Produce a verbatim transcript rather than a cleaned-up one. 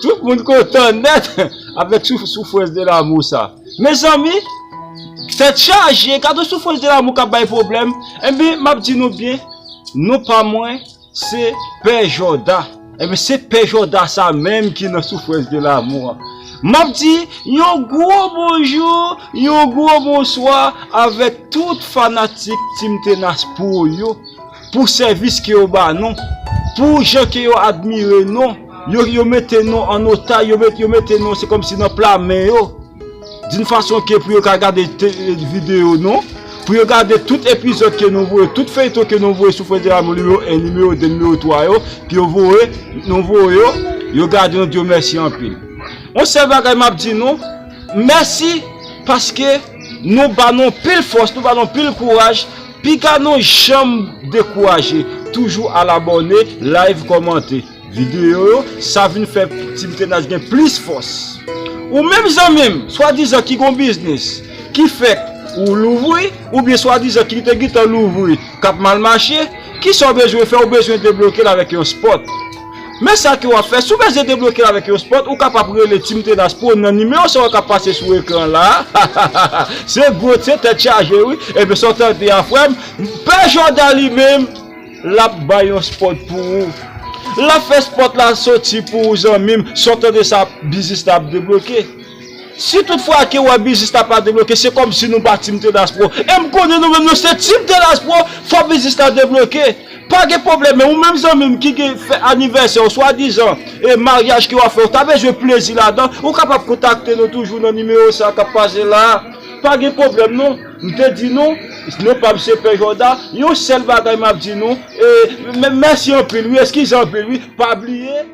Tout moun kontan nèt avèk souf- soufrans de lamou sa. Mezanmi, tèt chaje, gade soufrans de lamou k ap bay pwoblèm. Ebyen, m ap di nou byen, non pa mwen, se Pè Jòda. Ebyen, se Pè Jòda sa menm ki nan soufrans de lamou an. M ap di, yon gwo bonjou, yon gwo bonswa avèk tout fanatik Team Tenas Pro yo, pou sèvis ke yo ba nou, pou jan ke yo admire nou, yo, yo mete nou an otaj, yo met, yo mete nou, se kòmsi nan pla men yo. D'une façon ke pou yo ka gade te- videyo nou, pou yo gade tout epizòd ke nou voye, tout feyton ke nou voye sou Fwèt de Lamou nimewo en, nimewo de, nimewo twa yo, ke yo voye, nou voye yo, yo gade, nou di yo mèsi anpil. Yon sèl bagay m ap di nou, mèsi paske nou ba nou pil fòs, nou ba nou pil kouraj, piga nou janm dekouraje, toujou al abòne, like, kòmante. Videyo yo, sa vin fè Team Tenas gen plis fòs. Ou menm zanmi m, swadizan ki gon biznis, ki fèk ou louvri, oubyen swadizan ki te gentan louvri, k ap mal mache, kisa w bezwen fè? Ou bezwen debloke l avèk yon spòt. Men sa ke w ap fè, si w bezwen debloke l avèk yon spòt, ou kapab rele Team Tenas Pro nan nimewo sa yo k ap pase sou ekran la. Se gwo, se tèt chaje, wi. Ebyen, sa w tande a, frè m, Pè Jòda li menm, l ap bay yon spòt pou ou. L ap fè spòt la soti pou ou, zanmi m. Sa w tande sa, biznis la ap debloke. Si toutfwa ke w wè biznis la pa debloke, se kòmsi nou pa Team Tenas Pro. E m konnen nou menm, nou se Team Tenas Pro, fò biznis la debloke. Pa gen pwoblèm, men ou menm zanmi m ki gen fè anivèsè w, swadizan, e maryaj ke w ap fè, ou ta bezwen plezi ladan, ou kapab kontakte nou toujou nan nimewo sa k ap pase la. Pa gen pwoblèm non. M te di nou, non pa m se Pè Jòda, yon sèl bagay m ap di nou, e, mè- mèsi anpil, wi, eskize anpil, wi, pa bliye.